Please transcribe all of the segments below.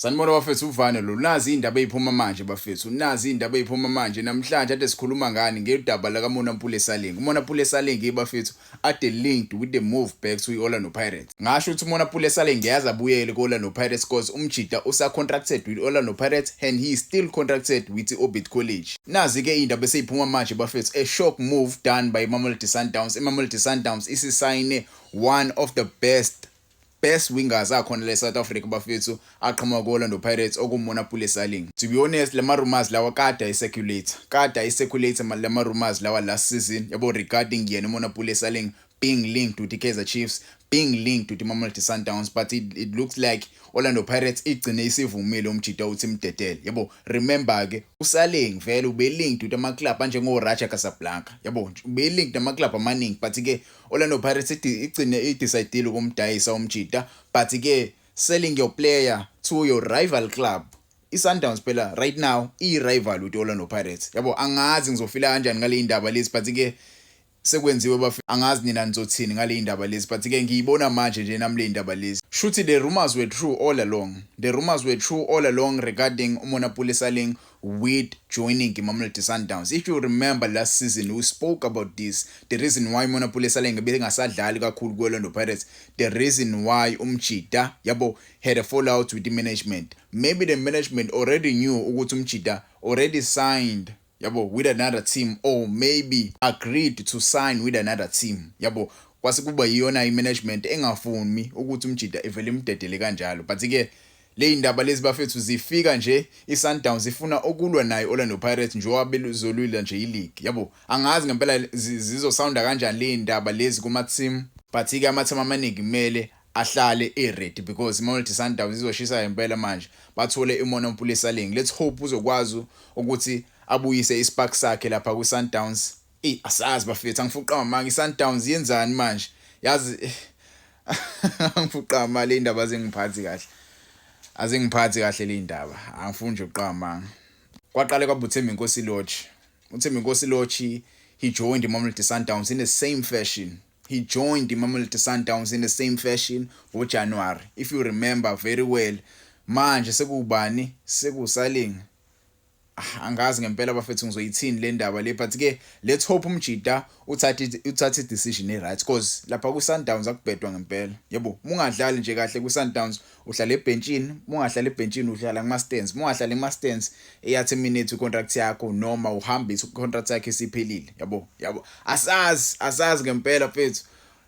Sanibona bafethu, uvane lo. Nazi indaba eziphuma manje bafethu, nazi indaba eziphuma manje. Namhlanje ade sikhuluma ngani? Ngedaba laka Monnapule Saleng. uMonnapule Saleng bafethu ade linked with the move back to i-Orlando Pirates. Ngasho ukuthi uMonnapule Saleng ngiyazi abuyele ku-Orlando Pirates cause umjida usa-contracted with Orlando Pirates and he is still contracted with i-Orbit College. Nazi-ke iy'ndaba eseyiphuma manje bafethu, a shock move done by iMamelodi Sundowns. IMamelodi Sundowns isisayine one of the best wingers akhona le South Africa bafethu, aqhamuka ku-Orlando Pirates, okuMonnapule Saleng. To be honest, lama rumors lawa kade ayicirculate, kade ayicirculate lama rumors lawa last season, yabo, regarding yena uMonnapule Saleng being linked with the Kaizer Chiefs, being linked with iMamelodi Sundowns, but it looks like Orlando Pirates igcine isivumile umjida uthi imdedele, yabo. Remember ke, uSaleng vele ube linked with ama club anjengo Raja Casablanca, yabo, ube linked nama club amaningi, but ke Orlando Pirates igcine idecide ukumdayisa umjida. But ke selling your player to your rival club, iSundowns phela right now i-rival with Orlando Pirates, yabo. Angazi ngizofila kanjani ngale indaba lezi, but ke sekwenziwe bafethu. Angazi nina nizothini ngale indaba lezi, but ke ngiyibona manje nje nami le indaba lezi. Shuthi the rumors were true all along, the rumors were true all along regarding uMonnapule Saleng with joining iMamelodi Sundowns. If you remember last season, we spoke about this, the reason why uMonnapule Saleng bengasadlali kakhulu ku-Orlando Pirates, the reason why umjida, yabo, had a fallout with the management. Maybe the management already knew ukuthi umjida already signed, yabo, with another team or maybe agreed to sign with another team, yabo. Kwase kuba yiyona i-management engafuni ukuthi umjida evele imdedele kanjalo. But ke le indaba lezi bafethu zifika nje, iSundowns ifuna ukulwa nayo Orlando Pirates njengoba beluzolwila nje ileague, yabo. Angazi ngempela zizosounda kanjani le indaba lezi kuma team, but ke ama team amaningi kumele ahlale e-ready because iMamelodi Sundowns izoshisa ngempela manje bathole uMonnapule Saleng. Let's hope uzokwazi ukuthi abuyise ispark sakhe lapha ku-Sundowns. Eyi, asazi bafethu, angifuqa manga, i-Sundowns yenzani manje? Yazi, angifuqa mali, indaba azingiphathi kahle, azingiphathi kahle le indaba, angifuni nje ukuqamba amanga. Kwaqale kwaba uThembinkosi Lorch. UThembinkosi Lorch, he joined iMamelodi Sundowns in the same fashion. He joined iMamelodi Sundowns in the same fashion ngoJanuary, if you remember very well. Manje sekubani? SekuSaleng. Angazi ngempela bafethu ngizoyithini le ndaba le, but ke let's hope umjida uthathe decision e right, because lapha ku Sundowns akubhedwa ngempela, yebo. Mungadlali nje kahle ku Sundowns, uhlala ebenchini. Mungahlala ebenchini, uhlala kuma stands. Mungahlala kuma stands, iya terminate contract yakho noma uhambise contract yakho isiphelile, yabo. Asazi, asazi ngempela mfethu.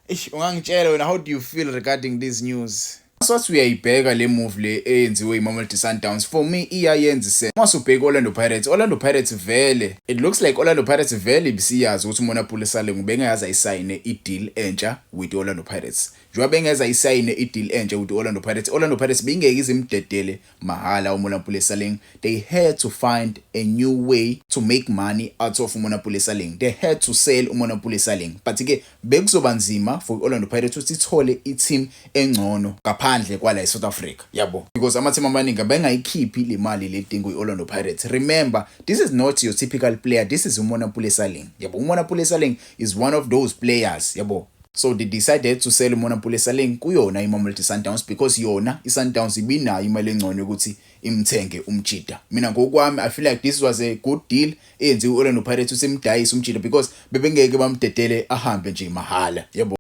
Eish, ungangitshela wena, how do you feel regarding this news? Sathi uyayibheka le move le eyenziwe iMamelodi Sundowns, for me iyayenza sense. Mase ubheka Orlando Pirates, Orlando Pirates vele, it looks like Orlando Pirates vele ibisiyazi ukuthi uMonnapule Saleng ubengayazi ayisayine i-deal entsha with Orlando Pirates. Njengoba bengeza ayisayine i-deal entsha with Orlando Pirates, Orlando Pirates bingeke izimdedele mahala uMonnapule Saleng. They had to find a new way to make money out of uMonnapule Saleng. They had to sell uMonnapule Saleng. But ke bekuzoba nzima for Orlando Pirates ukuthi ithole i-team engcono ngaphandle kwala eSouth Africa, yabo, because ama team amaningi bengayikhiphi le mali ledingo iOrlando Pirates. Remember, this is not your typical player, this is uMonnapule Saleng, yabo. UMonnapule Saleng is one of those players, yabo. So they decided to sell uMonnapule Saleng kuyona iMamelodi Sundowns because yona iSundowns ibinayo imali engcono ukuthi imthenge umjida. Mina ngokwami, I feel like this was a good deal eyenziwe Orlando Pirates, usemdayisa umjida, because bebengeke bamdedele ahambe nje mahala, yabo.